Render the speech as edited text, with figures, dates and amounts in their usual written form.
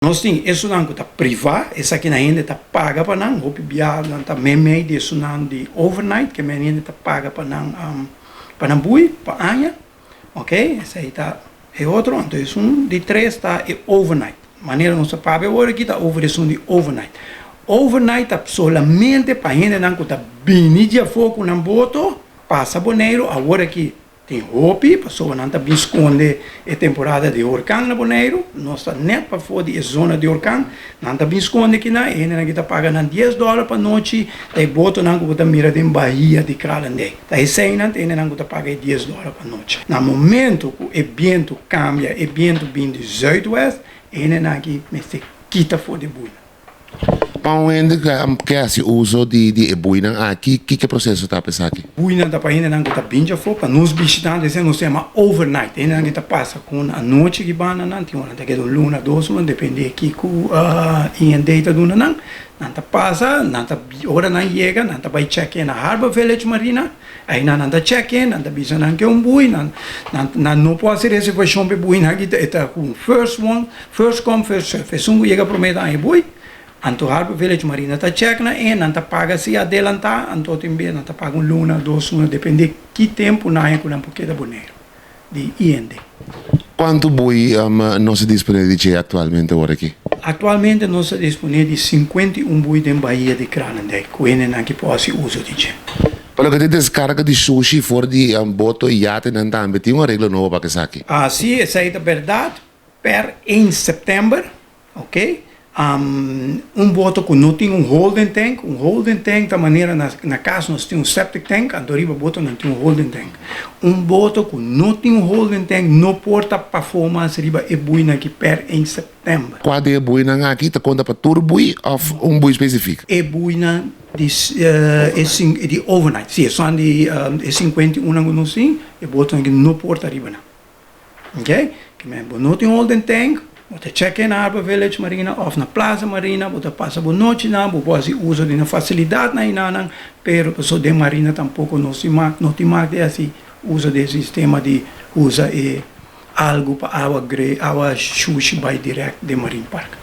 Nos tin esunnan ku ta privá, esakinan hende ta paga pa nan, hopi bia nan ta meimei di esunnan di overnight, ke men hende ta paga pa nan pa nan bui pa aña, ok, esei ta e otro. Anto esun di tres ta e overnight, manera nos ta papia awor aki ta over esun di overnight. Overnight ta solamente pa hendenan ku ta bini di afó ku nan boto pasa Boneiru awor aki. Tin hopi, pasobra nan ta bin skonde e temporada di horkan na Boneiru. Nos ta nèt pafó di e zona di horkan. Nan ta bin skonde kinan. E hendenan ki ta paga nan dies dòler pa nochi ta e botonan ku bo ta mira den bahia di Kralendijk. Ta eseinan ta e hendenan ku ta paga e dies dòler pa nochi. Na momentu ku e bientu kambia, e bientu bin di zuidwest, e hendenan aki mester kita for di e buinan. Pa un hende ke hasi uso di e buinan aki, kiko e proseso ta pa esaki? Buinan ta pa hendenan ku ta bin djafó, pa nos bishitante, esei nos ta yama overnight. Hendenan ki ta pasa ku un anochi ki banda nan, tin ora nan ta keda un luna, dos luna, depende kiko IND ta duna nan. Nan ta pasa, nan ta ora nan yega, nan ta bai check in na Harbor Village Marina, einan nan ta check in, nan ta bisa nan ke un bui, nan nan no por hasi reservashon pa e buinan aki, e ta ku first one. First come first serve, esun ku yega promé ta haña bui, anto Harbor Village Marina ta check na e, nan ta paga si adelantá, anto tin bes nan ta paga un luna, dos luna, depende ki tempu nan haña ku nan por keda Boneiru di IND. Kuantu bui nos ta disponé di dje aktualmente ora aki? Aktualmente nos ta disponé di 51 bui den Bahia di Kralendijk ku hendenan ki por hasi uso di dje. Pa loke ta deskarga di sushi for di boto i yatenan tambe tin un areglo nobo pa esaki? Si, esei ta bèrdat. Per 1 september, ok, un boto ku no tin un holding tank, un holding tank ta manera na na kas nos tin un septic tank, anto riba boto nan tin un holding tank. Un boto ku no tin un holding tank no por ta pafó mas riba e buinan aki per 1 september. Kua di e buinan aki ta konta pa tur bui òf un bui spesifik? E buinan di e di overnight, si esun di e 51 ku nos tin, e botonan aki no por ta riba nan. Ok, ke men bo no tin holding tank, bo ta check in na Harbor Village Marina of na Plaza Marina, bo ta pasa bo nochinan, bo por hasi uso di nan facilidadnan einanan, pero paso den marina tampoco nos tin mak, no tin mak di hasi uso di e sistema di usa e algo pa awa gre, awa shushi bai direct den Marine Park.